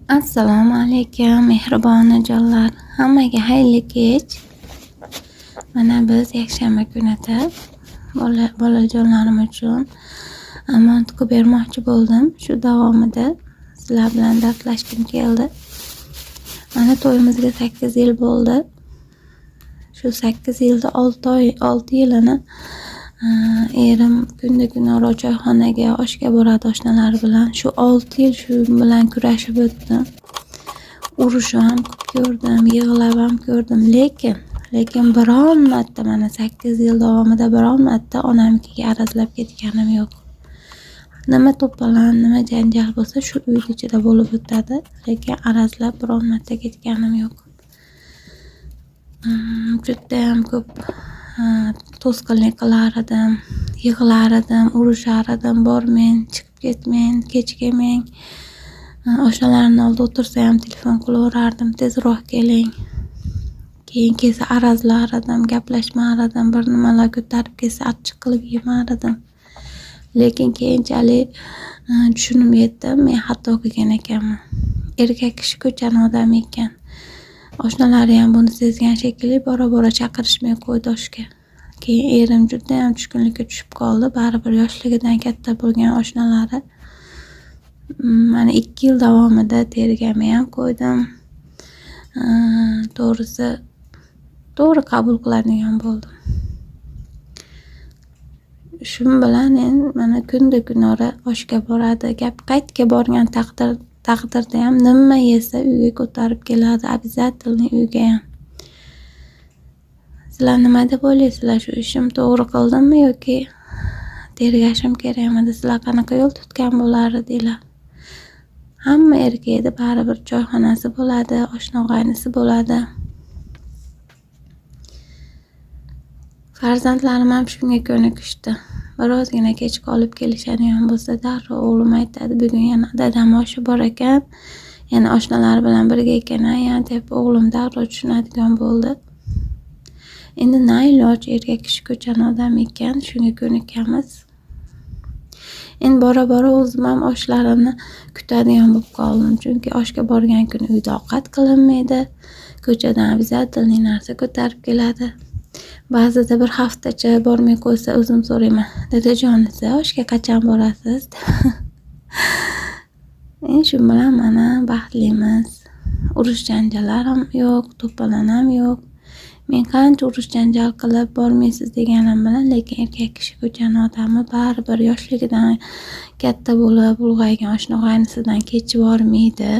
Assalomu alaykum, mehribon onajonlar. Hammaga xayrli kech. Mana biz yakshanba kunida bolajonlarim uchun manti qilib bermoqchi bo'ldim. Shu davomida sizlar bilan dardlashgim keldi. Mana to'yimizga 8 yil bo'ldi. Shu 8 yilda 6 oy, 6 yilini erim kunda kunora choyxonaga oshga boradi oshnalari bilan. Shu 6 yil shu bilan kurashib o'tdim. Urushib ham ko'rdim, yig'lab ham ko'rdim, lekin biron marta, mana 8 yil davomida biron marta onamnikiga arazlab ketganim yo'q. Nima to'polon, nima janjal bo'lsa, shu uyni ichida bo'lib o'tadi, lekin arazlab biron marta ketganim yo'q. Judayam ko'p to'sqinlik qilar edim, yig'lar edim, urushar edim, bormang, chiqib ketmang, kech kelmang. Oshnalarimni oldida o'tirsa ham telefon qilaverardim, tezroq keling. Keyin kelsa arazlar edim, gaplashmar edim, bir nimalar ko'tarib kelsa achchiq qilib yemar edim. Lekin keyinchalik tushunib yetdim, men xato qilgan ekanman. Erkak kishi ko'chani odami ekan. Oshnalari ham buni sezgan shekilli, bora-bora chaqirishmay qo'ydi oshga. Keyin erim judayam tushkunlikka tushib qoldi. Baribir yoshligidan katta bo'lgan oshnalari. Mana 2 yil davomida tergamay ham qo'ydim. To'g'risi, to'g'ri qabul qiladigan bo'ldim. Shu bilan endi mana kunda kunora oshga boradi. Gap qayerga borgan taqdirda ham nima yesa uyga ko'tarib keladi, обязательно uyga ham. Sizlar nima deb o'ylaysizlar? Shu ishim to'g'ri qildimmi yoki tergashim kerakmidi? Sizlar qanaqa yo'l tutgan bo'lar edinglar? Hamma erkakda baribir choyxonasi bo'ladi, oshna og'aynisi bo'ladi. Farzandlarim ham shunga ko'nikishdi. Birozgina kech qolib kelishadigan bo'lsa, darrov o'g'lim aytadi, bugun yana dadam oshi bor ekan, yana oshnalari bilan birga ekan ya deb o'g'lim darrov tushunadigan bo'ldi. Endi na iloj, erkak kishi ko'chani odami ekan, shunga ko'nikamiz. Endi bora-bora o'zim ham oshlarini kutadigan bo'lib qoldim. Chunki oshga borgan kuni uyda ovqat qilinmaydi. Ko'chadan обязательно narsa ko'tarib keladi. Ba'zida bir haftacha bormay qo'ysa o'zim so'rayman, dadajonisi oshga qachon borasiz? Endi shu bilan mana baxtlimiz. Urush janjallar ham yo'q, to'polon ham yo'q. Men qancha urush janjal qilib bormaysiz deganim bilan, lekin erkak kishi ko'chani odami baribir yoshligidan katta bo'lib ulg'aygan oshna og'aynisidan kechib yubormaydi.